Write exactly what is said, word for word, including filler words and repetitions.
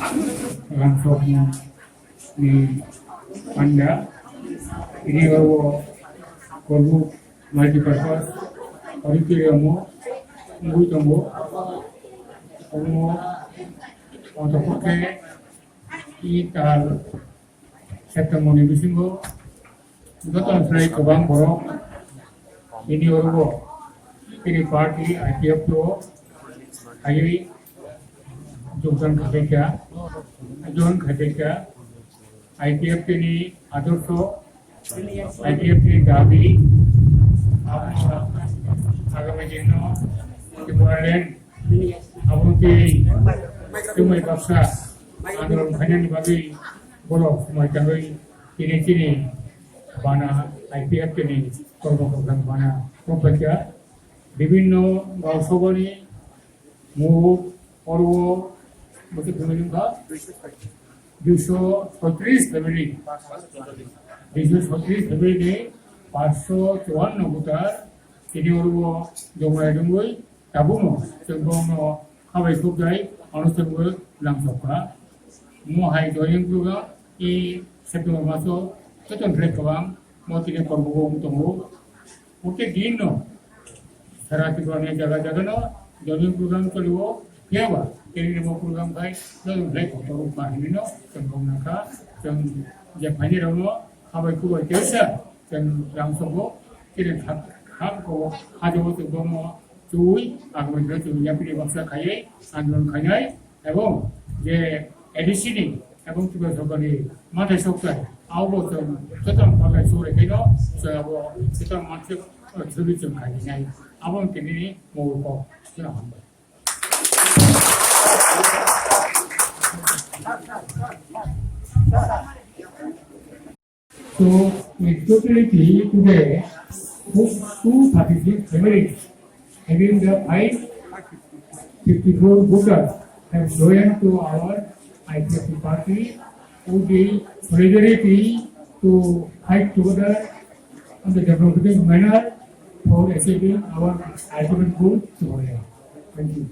Rangchakni panda, ini oro Korbuk multipurpose auditorium o wngwi tongo. Omo otopokhe i tal September ni bisingo joto ni slai kwbang borok ini oro bo ini party I P F T o phaiwi jogdan khaikha, join khaikha. I P F T ni adorsho, I P F T ni dabi, agami dino Tipraland aboni twi chumui baksa andolon khainani bagwi borok mai tangwi tini chini bana I P F T ni kormo kokrang bana rwphaikha. Bibinno Gaon Sabhani muk oro bwswk family wngkha? Duiso soitris family. Duiso soitris family ni paanso chuanno voter tini oro jomai rwngwi tabukno chwng bono habai khukjai ano chwngbo langchokha. Mo hai joining program i September maso joto thai kwbang mo tini kormo bo wng tongo. Protek din no sara Tripura ni jaga jaga no joining program choli o, phiya ba tini ni bo program khai joining thai kotor ba hini no chwng rok nangkha. Chwng je phaini rok no habai kubai kesa chwng langchokgo. Tini kham ko hajo bo chwng bono chuwi agmani chwng yapri baksa khaiwi andolon khainai. Ebong je A D C ni ebong Tripura Sorkar ni mathai sokchai, abo bo chwng joto pakai sore khaino chwng abo joto manse chwng chwng khai nai. Abo tini ni mol ko chwng hambai. So, in totality today, two thirty-six families having the five fifty-four voters have joined to our I P F T party with the solidarity to fight together on the democratic manner for achieving our ultimate goal tomorrow. Thank you.